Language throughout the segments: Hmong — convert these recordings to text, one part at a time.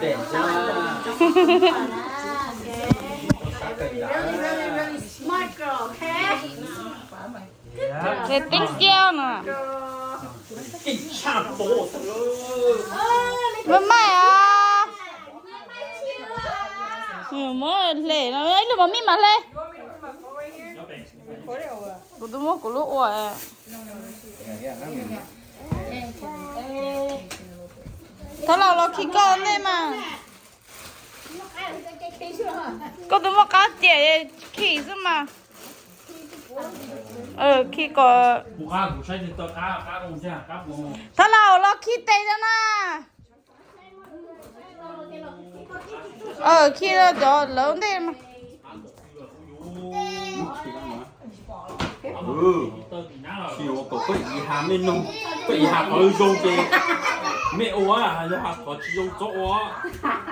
Thank you no. Maj maim os. Muab hle no, ib lub mos mij mas hle. Kuv twb muab kuv lub ua. Thab Laus los khi koj ntej mas. Koj twb muaj qab tiam khi xwb mas. Khi kom. Thab Laus los khi tes rau na. Khi cov lawv ntej mas. Tsis ua kom koj ib ha mej noog, koj ib ha qhov zoo ces mej ua, yog ha qhov tsis zoo txhob ua.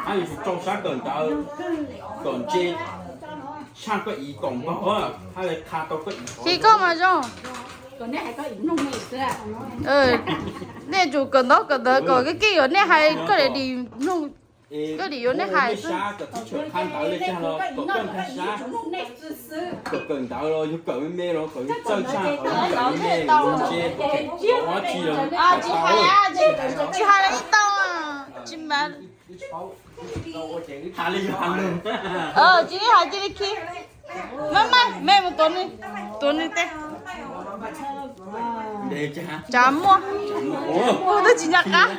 Hab yuav tsum rau sab kawm ntawv kom ntse, tshaj koj ib kom nkaug hab li qha tau koj ib. Khi koj mas zoo. Nej tsum kawm ntaub kawm ntawv kom koj keej, yuav nej hais koj dim mloog, koj dim yuav nej hais xwb. Kom kawm ntawv los yug kawm me me los kom yug txawj tshaj qhov yug kawm me me los ntse, tsis hais ib tau, tsis mas. Tsis hais cia li khi. Maj maim, mej mus tuav nws, tuav nws tej. Tsav muaj. Kuv twb tsis nco qab.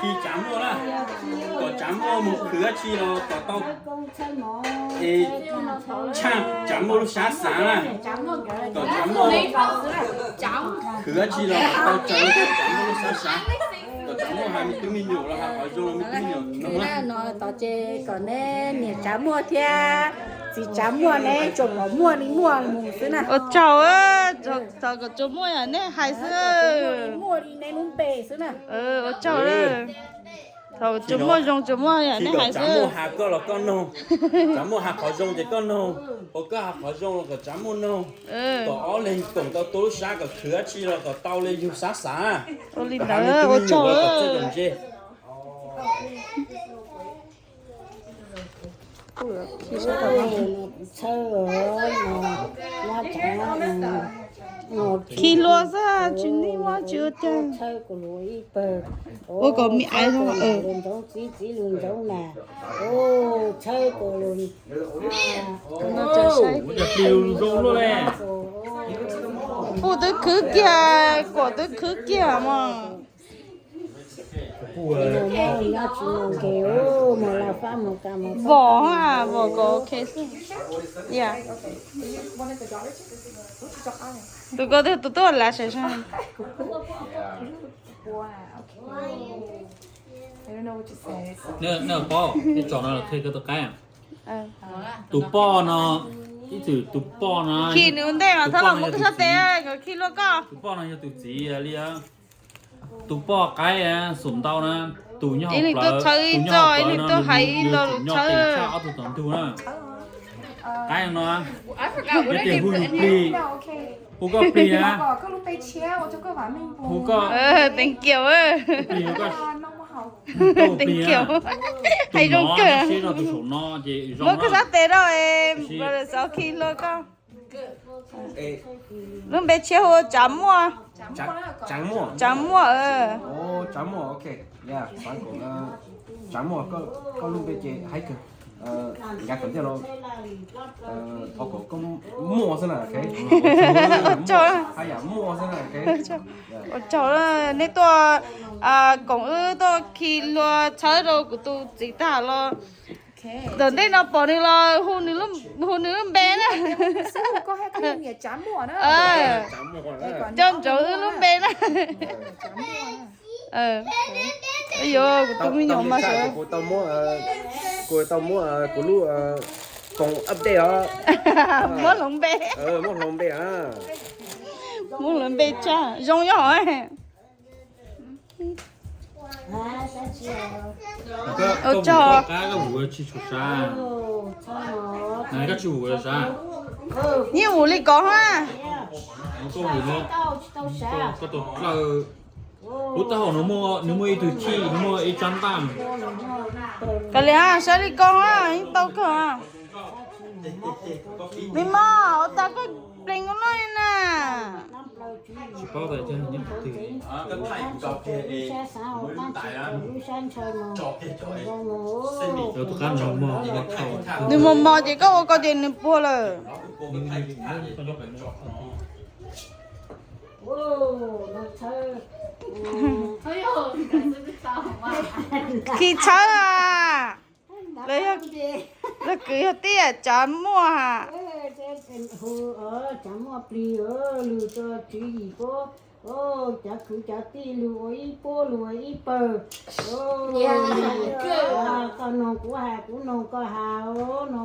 Khi tsav muaj na, kom tsav muaj mus khwv dab tsi los kom tau, es tshaj tsav muaj lub sab xav na, kom tsav muaj khwv dab tsi los kom tau tsav, tsav muaj lub sab xav, kom tsav muaj hais me tub me nyuam los hais qhov zoo los me tub me nyuam no. Tos ces kom neb niam tsav muaj thiab txiv tsav muaj ne tsuas kom muaj li muaj mus xwb na. Ua tsaug, txog kom tsuas muaj yom, nej hais xwb. Muaj li neb lub npe xwb na. Ua tsaug, txog kom tsuas muaj zoo tsuas muaj yom, nej hais xwb. Tsav muaj has koj los koj noog, tsav muaj has qhov zoo ces koj noog, ho koj has qhov zoo los kom tsav muaj noog. Kom ob leeg koom tau tua lub sab kom khwv dab tsi los kom tau li yug sab xav. Ua li ntawd ua tsaug. Khi hlua xwb tsis nej muab tsis ua cas. Ua kom me aiv zoo. Pub twb khwv kiag, kuam twb khwv kiag mas. Vom, vom kom ok xwb. Tus ko twb tus tuaj lav sawv sawv. Nej paub, ib tso no qhia koj tus qaib. Tus poj no, ib txwm tus poj no, khi nws ua ntej mas thab los muab koj sab tes, khi luaj koj. Tus poj no yog tus txiv li. Tus poj qaib xum ntau na, tus nyob hauv plawv, tus nyob hauv plawv no nws yog tus nyob pem tshaj ob tug tom ntug na. Qaib no, yog tias hu yus plig, hu koj plig na. Hu koj plig, hu koj plig na. Tus no seb no tus saum no ces zoo na. Muab koj sab tes rau, sau khi luaj koj. Lub npe tshiab hu Tsav Muaj. Tsav Muaj. Tsav Muaj, ok. Tsav Muaj, koj lub npe ces haib kawg. Yav tom ntej los thov kom koj muaj xwb na. Ua tsaug, nej tuaj koom wb tuaj khi hlua tshawb rau kuv tus txiv tag los. Tom ntej no pom nws los hu nws lub npe na. Coj ntsoov wb lub npe na. Yuav kuv tus me nyuam mas sawv. Kuv tau muab kuv lub koom update os. Muab hloov npe. Muab hloov npe tshaj zoo yog. Ua tsaug. Koj tsis hu sav. Yeej hu li ko ha. Koj hu no, koj tus dlawb. Lub taub hau no muaj, nws muaj ib tug chij, nws muaj ib tsab ntaj. Kav liam, saib li koj yeej tau kawg. Me mos, ua cas koj plees ua luaj li na? Nws mos mos ces koj ua ko ces nws puag lawm. Khi txhawb a. Lawv kwv yog tij, cov muaj ha. Cov muaj plig, lug rau tswv yim puab, cov kwv cov tij lug ua ib puab lug ua ib pawg. Koj noog kuv has, kuv noog koj has, no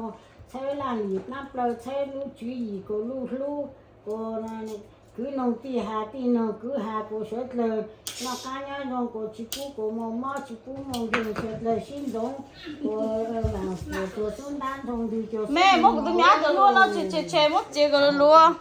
txhawb laj lim plab plaws, txhawb lub tswv yim kuas lub hlub, kuas kwv noog tij has, tij noog kwv has, kuas suav dlawg noj qab nyob zoo, kuas tsis pub kuas muaj mob, tsis pub muaj nkeeg, suav dlawg sib ntxoov, kuas tuag xub ntab nroo ntwg cuag. Me muab kuv tus me ab cov hlua no tshem tshem tshem, muab txiav kom luav.